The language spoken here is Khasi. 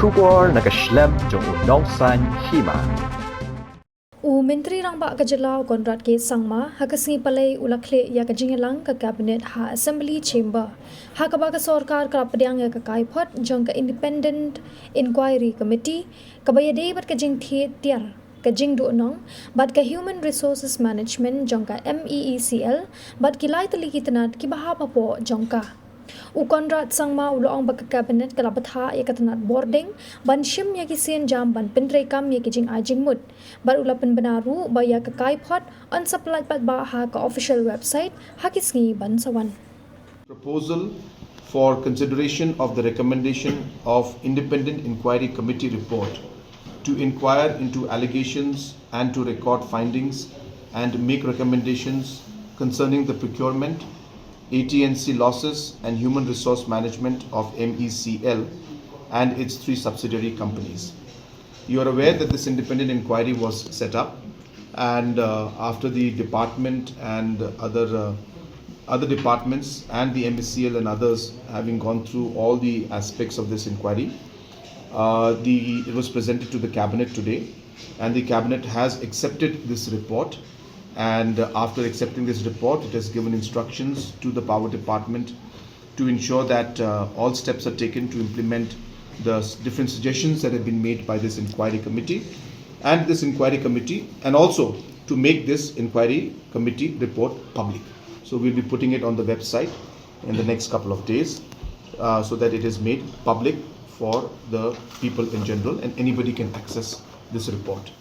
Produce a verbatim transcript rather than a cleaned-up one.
Khubor na ka shlem jong u nongsan hima. U Myntri Rangbah ka jylla u Conrad K Sangma ha ka sngi Palei u la khlieh ïa ka jingïalang ka Cabinet ha Assembly Chamber, ha kaba ka sorkar ka la pdiang ïa ka kaiphod jong ka Independent Inquiry Committee kaba ïadei bad ka jingthied tiar ka jingduhnong bad ka Human Resources Management jong ka M E E C L bad ki lai tylli ki tnat kiba hap hapoh jong ka. U Conrad Sangma u la ong ba ka Cabinet ka la bthah ïa ka tnat bording ban shim ïa ki sienjam ban pyntreikam ïa ki jingai jingmut, bad u la pynbna ruh ba ïa ka kaiphod yn sa pyllait paidbah ha ka official website ha ki sngi ban sa wan. Proposal for consideration of the recommendation of Independent Inquiry Committee report to inquire into allegations and to record findings and make recommendations concerning the procurement, A T and C losses and human resource management of M E C L and its three subsidiary companies. You are aware that this independent inquiry was set up, and uh, after the department and other uh, other departments and the M E C L and others having gone through all the aspects of this inquiry, uh, the it was presented to the cabinet today, and the cabinet has accepted this report. And uh, after accepting this report, it has given instructions to the power department to ensure that uh, all steps are taken to implement the s- different suggestions that have been made by this inquiry committee and this inquiry committee, and also to make this inquiry committee report public. So we'll be putting it on the website in the next couple of days uh, so that it is made public for the people in general and anybody can access this report.